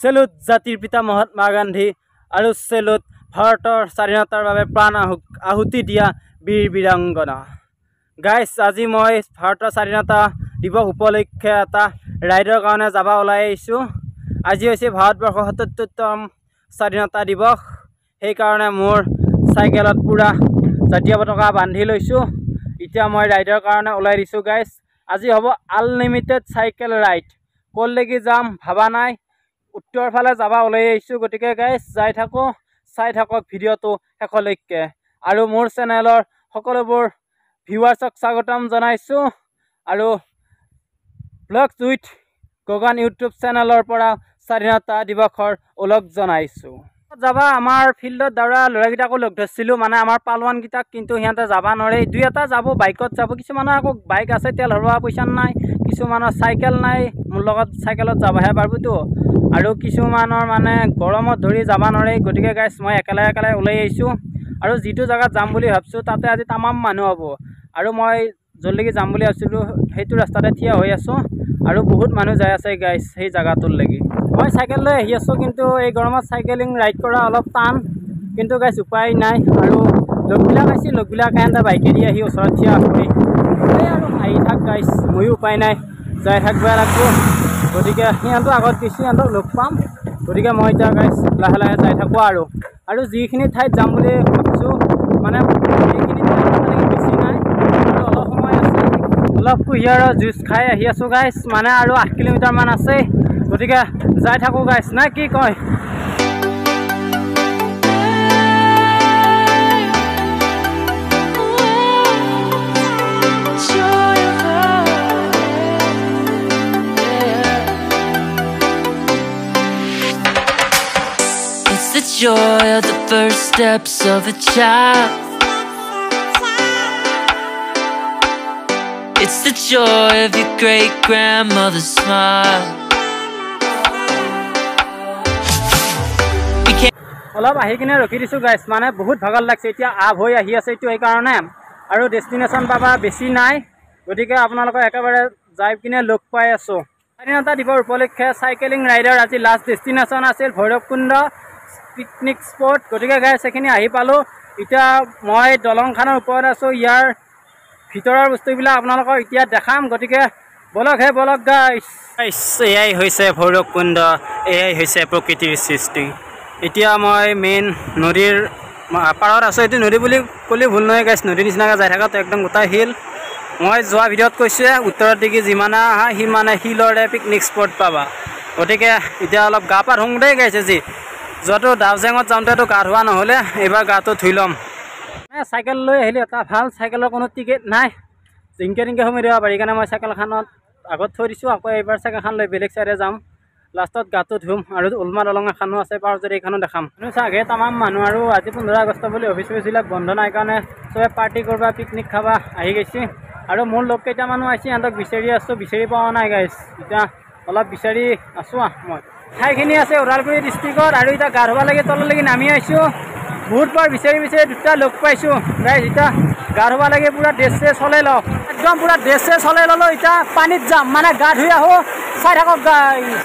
Salute জাতিৰ পিতা মহাত্মা গান্ধী আৰু চেলুট ভাৰতৰ স্বাধীনতাৰ বাবে প্ৰাণ আহুতি দিয়া বীৰ বীৰাংগনা। গাইছ, আজি মই ভাৰতৰ স্বাধীনতা দিৱস উপলক্ষে এটা ৰাইডৰ কাৰণে যাব ওলাই আহিছোঁ। আজি হৈছে ভাৰতবৰ্ষৰ ৭৭তম স্বাধীনতা দিৱস, সেইকাৰণে মোৰ চাইকেলত পূৰা জাতীয় পতাকা বান্ধি লৈছোঁ। এতিয়া মই ৰাইডৰ কাৰণে ওলাই দিছোঁ। গাইছ, আজি হ'ব আনলিমিটেড চাইকেল ৰাইড। ক'লৈকে যাম ভবা নাই, উত্তৰ ফালে যাব ওলাই আহিছোঁ। গতিকে গাইছ, যাই থাকোঁ, চাই থাকক ভিডিঅ'টো শেষলৈকে। আৰু মোৰ চেনেলৰ সকলোবোৰ ভিউৱাৰ্ছক স্বাগতম জনাইছোঁ আৰু ব্লগছ উইথ গগন ইউটিউব চেনেলৰ পৰা স্বাধীনতা দিৱসৰ ওলগ জনাইছোঁ। যাবা আমাৰ ফিল্ডত দৌৰা ল'ৰাকেইটাকো লগ ধৰিছিলোঁ, মানে আমাৰ পালোৱানকেইটাক, কিন্তু সিহঁতে যাব নোৱাৰে। দুই এটা যাব, বাইকত যাব। কিছুমানৰ আকৌ বাইক আছে, তেল ভৰোৱা পইচা নাই, কিছুমানৰ চাইকেল নাই, মোৰ লগত চাইকেলত যাবহে পাৰিবতো, আৰু কিছুমানৰ মানে গৰমত ধৰি যাব নোৱাৰে। গতিকে গাইছ, মই একেলগে একেলগে ওলাই আহিছোঁ আৰু যিটো জেগাত যাম বুলি ভাবিছোঁ তাতে আজি তামাম মানুহ হ'ব। আৰু মই য'লৈকে যাম বুলি ভাবিছিলোঁ সেইটো ৰাস্তাতে থিয় হৈ আছোঁ আৰু বহুত মানুহ যাই আছে গাইছ সেই জেগাটোলৈকে। মই চাইকেল লৈ আহি আছোঁ, কিন্তু এই গৰমত চাইকেলিং ৰাইড কৰা অলপ টান, কিন্তু গাইছ উপায় নাই। আৰু লগবিলাক আহিছিল, লগবিলাক সিহঁতে বাইকেদি আহি ওচৰত থিয় হৈ এই আৰু আহি থাক গাইছ, ময়ো উপায় নাই, যাই থাকিব লাগিব। গতিকে সিহঁতো আগত গৈছে, সিহঁতক লগ পাম। গতিকে মই এতিয়া গাইছ লাহে লাহে যাই থাকোঁ আৰু আৰু যিখিনি ঠাইত যাম বুলি ভাবিছোঁ, মানে সেইখিনি ঠাইত মানে বেছি নাই আৰু অলপ সময় আছে। অলপ কুঁহিয়াৰৰ জুচ খাই আহি আছোঁ গাইছ, মানে আৰু ৮ কিলোমিটাৰমান আছে। গতিকে যাই থাকোঁ গাইছ, নে কি কয়? It's the joy of the first steps of a child. It's the joy of your great grandmother's smile. অলপ আহি কিনে ৰখি দিছোঁ গাইছ, মানে বহুত ভাগৰ লাগছে। এতিয়া আপ হৈ আহি আছে এইটো, সেইকাৰণে আৰু ডেষ্টিনেশ্যন পাবা বেছি নাই। গতিকে আপোনালোকক একেবাৰে যাই কিনে লগ পাই আছোঁ। স্বাধীনতা দিৱস উপলক্ষে চাইকেলিং ৰাইডৰ আজি লাষ্ট ডেষ্টিনেশ্যন আছিল ভৈৰৱকুণ্ড পিকনিক স্পট। গতিকে গাইছ, সেইখিনি আহি পালোঁ। এতিয়া মই দলংখনৰ ওপৰত আছোঁ, ইয়াৰ ভিতৰৰ বস্তুবিলাক আপোনালোকক এতিয়া দেখাম। গতিকে বলক হে বলক গাইছ। এয়াই হৈছে ভৈৰৱকুণ্ড, এয়াই হৈছে প্ৰকৃতিৰ সৃষ্টি। এতিয়া মই মেইন নদীৰ পাৰত আছোঁ। এইটো নদী বুলি ক'লে ভুল নহয় গাইছ, নদীৰ নিচিনাকৈ যাই থকাটো একদম গোটেই শিল। মই যোৱা ভিডিঅ'ত কৈছোঁৱে, উত্তৰৰ দিশে যিমানে আহা সিমানে শিলৰে পিকনিক স্পট পাবা। গতিকে এতিয়া অলপ গা পা ধুওঁ দেই গাইছ। আজি যোৱাটো দাউজেঙত যাওঁতেতো গা ধোৱা নহ'লে, এইবাৰ গাটো ধুই ল'ম। চাইকেল লৈ আহিলে এটা ভাল, চাইকেলৰ কোনো টিকেট নাই, জিংকে টিংকে সোমাই দিব পাৰি। সেইকাৰণে মই চাইকেলখনত আগত থৈ দিছোঁ। আকৌ এইবাৰ চাইকেলখন লৈ বেলেগ চাইডে যাম, লাষ্টত গাটো ধুম। আৰু ওলমা দলং এখনো আছে, পাৰ যদি এইখনো দেখাম। মানুহ চাগে তামাম মানুহ। আৰু আজি ১৫ আগষ্ট বুলি অফিচ চফিচবিলাক বন্ধ নাই কাৰণে চবে পাৰ্টি কৰবা, পিকনিক খাবা আহি গৈছে। আৰু মোৰ লগ কেইটামানো আহিছে, সিহঁতক বিচাৰি আছোঁ, বিচাৰি পোৱা নাই গাইছ। এতিয়া অলপ বিচাৰি আছোঁ মই। ঠাইখিনি আছে ওদালগুৰি ডিষ্ট্ৰিক্টত। আৰু এতিয়া গা ধুব লাগে তললৈকে নামি আহিছোঁ। বহুত বাৰ বিচাৰি বিচাৰি দুটা লগ পাইছোঁ গাইছ। এতিয়া গা ধুব লাগে, পূৰা ড্ৰেছ চেছ সলাই লওঁ, একদম পূৰা ড্ৰেছ চেছ সলাই ল'লোঁ। এতিয়া পানীত যাম, মানে গা ধুই আহোঁ, চাই থাকক গাইছ।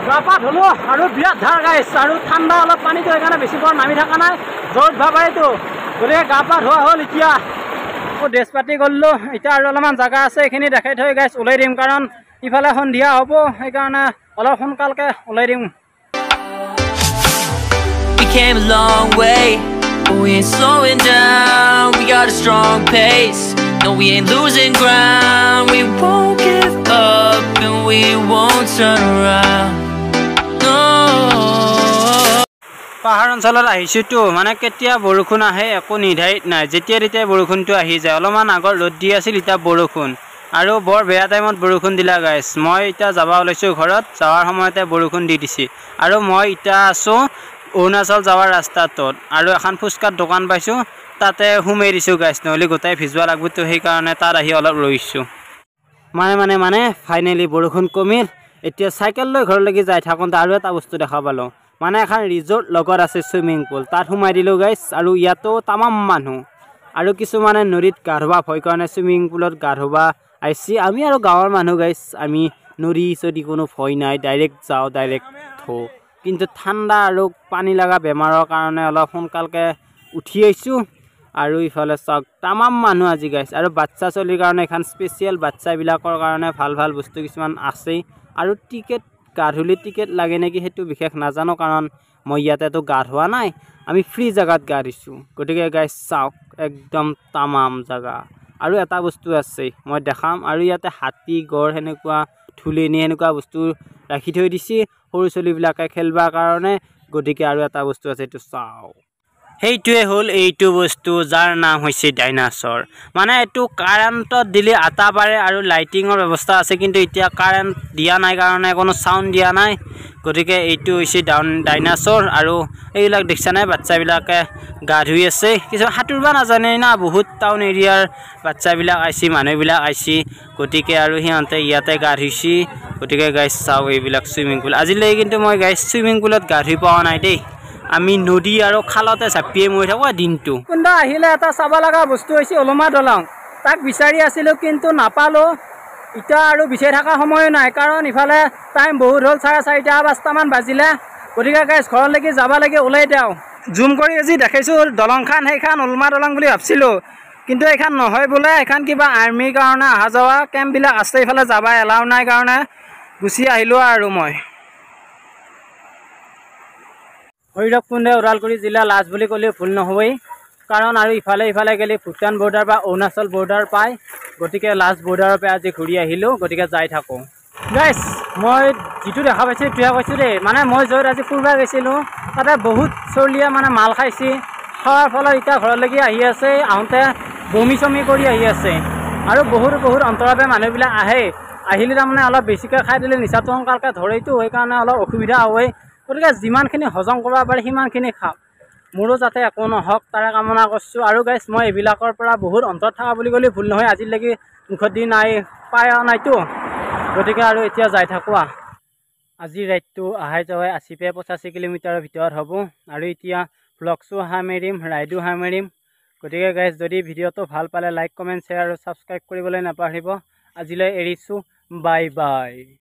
গা পা ধুলো আৰু বিৰাট ধাৰ গাইছ, আৰু ঠাণ্ডা অলপ পানীটো, সেইকাৰণে বেছি পৰ নামি থকা নাই, জ্বৰ উঠবা পাৰেতো। গতিকে গা পা ধোৱা হ'ল। এতিয়া আকৌ ড্ৰেছ পাতি গ'লোঁ। এতিয়া আৰু অলপমান জেগা আছে, এইখিনি দেখাই থৈ গাইছ ওলাই দিম, কাৰণ ইফালে সন্ধিয়া হ'ব, সেইকাৰণে অলপ সোনকালকে ওলাই দিম। We came a long way, but we ain't slowing down. We got a strong pace, no we ain't losing ground. We won't give up and we won't turn around. No. পাহাৰ অঞ্চলত আহিছোঁতো, মানে কেতিয়া বৰষুণ আহে একো নিৰ্ধাৰিত নাই, যেতিয়া তেতিয়া বৰষুণটো আহি যায়। অলপমান আগত ৰ'দ দি আছিল, এতিয়া বৰষুণ, আৰু বৰ বেয়া টাইমত বৰষুণ দিলা গাইছ। মই এতিয়া যাব ওলাইছোঁ ঘৰত, যোৱাৰ সময়তে বৰষুণ দি দিছে। আৰু মই এতিয়া আছোঁ অৰুণাচল যোৱাৰ ৰাস্তাটোত, আৰু এখন ফুচকাৰ দোকান পাইছোঁ, তাতে সোমাই দিছোঁ গাইছ, নহ'লে গোটেই ভিজোৱা লাগবতো, সেইকাৰণে তাত আহি অলপ ৰৈছোঁ। মানে মানে মানে ফাইনেলি বৰষুণ কমিল। এতিয়া চাইকেল লৈ ঘৰলৈকে যাই থাকোঁতে আৰু এটা বস্তু দেখা পালোঁ, মানে এখন ৰিজৰ্ট লগত আছে চুইমিং পুল, তাত সোমাই দিলোঁ গাইছ। আৰু ইয়াতো তামাম মানুহ, আৰু কিছুমানে নদীত গা ধোৱা ভয় কাৰণে চুইমিং পুলত গা ধোৱা আহিছে। আমি আৰু গাঁৱৰ মানুহ গাইছ, আমি নদী চদী কোনো ভয় নাই, ডাইৰেক্ট যাওঁ ডাইৰেক্ট ধো। কিন্তু ঠাণ্ডা আৰু পানী লগা বেমাৰৰ কাৰণে অলপ সোনকালকে উঠি আহিছোঁ। আৰু ইফালে চাওক তামাম মানুহ আজি গাইছ। আৰু বাচ্ছা ছোৱালীৰ কাৰণে এখন স্পেচিয়েল বাচ্ছাবিলাকৰ কাৰণে ভাল ভাল বস্তু কিছুমান আছেই। আৰু টিকেট, গা ধুলি টিকেট লাগে নেকি সেইটো বিশেষ নাজানো, কাৰণ মই ইয়াতেতো গা ধোৱা নাই, আমি ফ্ৰী জেগাত গা ধুইছোঁ। গতিকে গাইছ চাওক একদম তামাম জেগা। আৰু এটা বস্তু আছে মই দেখাম, আৰু ইয়াতে হাতী গড় সেনেকুৱা ঢুলেনি সেনেকুৱা বস্তু ৰাখি থৈ দিছে সৰু ছোৱালীবিলাকে খেলবাৰ কাৰণে। গতিকে আৰু এটা বস্তু আছে, এইটো চাওক, সেইটোৱে হ'ল এইটো বস্তু যাৰ নাম হৈছে ডাইনাছৰ। মানে এইটো কাৰেণ্টত দিলে আটা পাৰে আৰু লাইটিঙৰ ব্যৱস্থা আছে, কিন্তু এতিয়া কাৰেণ্ট দিয়া নাই কাৰণে কোনো চাউণ্ড দিয়া নাই। গতিকে এইটো হৈছে ডাইনাছৰ। আৰু এইবিলাক দেখিছা নাই, বাচ্ছাবিলাকে গা ধুই আছে, কিছুমান সাঁতুৰিব নাজানে না, বহুত টাউন এৰিয়াৰ বাচ্ছাবিলাক আহিছে, মানুহবিলাক আহিছে, গতিকে আৰু সিহঁতে ইয়াতে গা ধুইছে। গতিকে গাইছ চাওক এইবিলাক চুইমিং পুল। আজিলৈ কিন্তু মই গাইছ চুইমিং পুলত গা ধুই পোৱা নাই দেই, আমি নদী আৰু খালতে চাপিয়ে মৰি থাকোঁ দিনটো। কোনোবা আহিলে এটা চাব লগা বস্তু হৈছে ওলমা দলং, তাক বিচাৰি আছিলোঁ কিন্তু নাপালোঁ। এতিয়া আৰু বিচাৰি থকা সময়ো নাই, কাৰণ ইফালে টাইম বহুত হ'ল, 4:30 5টামান বাজিলে। গতিকে গাইছ ঘৰলৈকে যাব লাগে, ওলাই দিওঁ। জুম কৰি আজি দেখিছোঁ দলংখন, সেইখন ওলমা দলং বুলি ভাবিছিলোঁ, কিন্তু এইখন নহয় বোলে, এইখন কিবা আৰ্মিৰ কাৰণে অহা যোৱা কেম্পবিলাক আছে, এইফালে যাব এলাউ নাই কাৰণে গুচি আহিলোঁ আৰু মই। ভৈৰৱকুণ্ডে ওদালগুৰি জিলা লাষ্ট বুলি ক'লেও ভুল নহ'বই, কাৰণ আৰু ইফালে ইফালে গ'লে ভূটান বৰ্ডাৰ বা অৰুণাচল বৰ্ডাৰ পায়। গতিকে লাষ্ট বৰ্ডাৰৰ পৰা আজি ঘূৰি আহিলোঁ, গতিকে যাই থাকোঁ। গাইছ মই যিটো দেখা পাইছোঁ সেইটোহে কৈছোঁ দেই, মানে মই য'ত আজি ফুৰিব গৈছিলোঁ তাতে বহুত চলিয়ে মানে মাল খাইছে, খোৱাৰ ফলত এতিয়া ঘৰলৈকে আহি আছে, আহোঁতে বমি চমি কৰি আহি আছে। আৰু বহুত বহুত অন্তৰৰ মানুহবিলাক আহে, আহিলে তাৰমানে অলপ বেছিকৈ খাই দিলে নিচাটো সোনকালকে ধৰেতো, সেইকাৰণে অলপ অসুবিধা হয়। গতিকে যিমানখিনি হজম কৰিব পাৰে সিমানখিনি খাওক, মোৰো যাতে একো নহওক তাৰে কামনা কৰিছোঁ। আৰু গাইছ মই এইবিলাকৰ পৰা বহুত অন্তৰত থকা বুলি ক'লে ভুল নহয়, আজিলৈকে মুখত দি নাই পাই নাইতো। গতিকে আৰু এতিয়া যাই থাকোঁ। আজি ৰাইডটো অহাই যোৱাই 80-85 কিলোমিটাৰৰ ভিতৰত হ'ব। আৰু এতিয়া ভ্লগছো সামৰিম, ৰাইডো সামৰিম। গতিকে গাইছ যদি ভিডিঅ'টো ভাল পালে লাইক, কমেণ্ট, শ্বেয়াৰ আৰু ছাবস্ক্ৰাইব কৰিবলৈ নাপাহৰিব। আজিলৈ এৰিছোঁ, বাই বাই।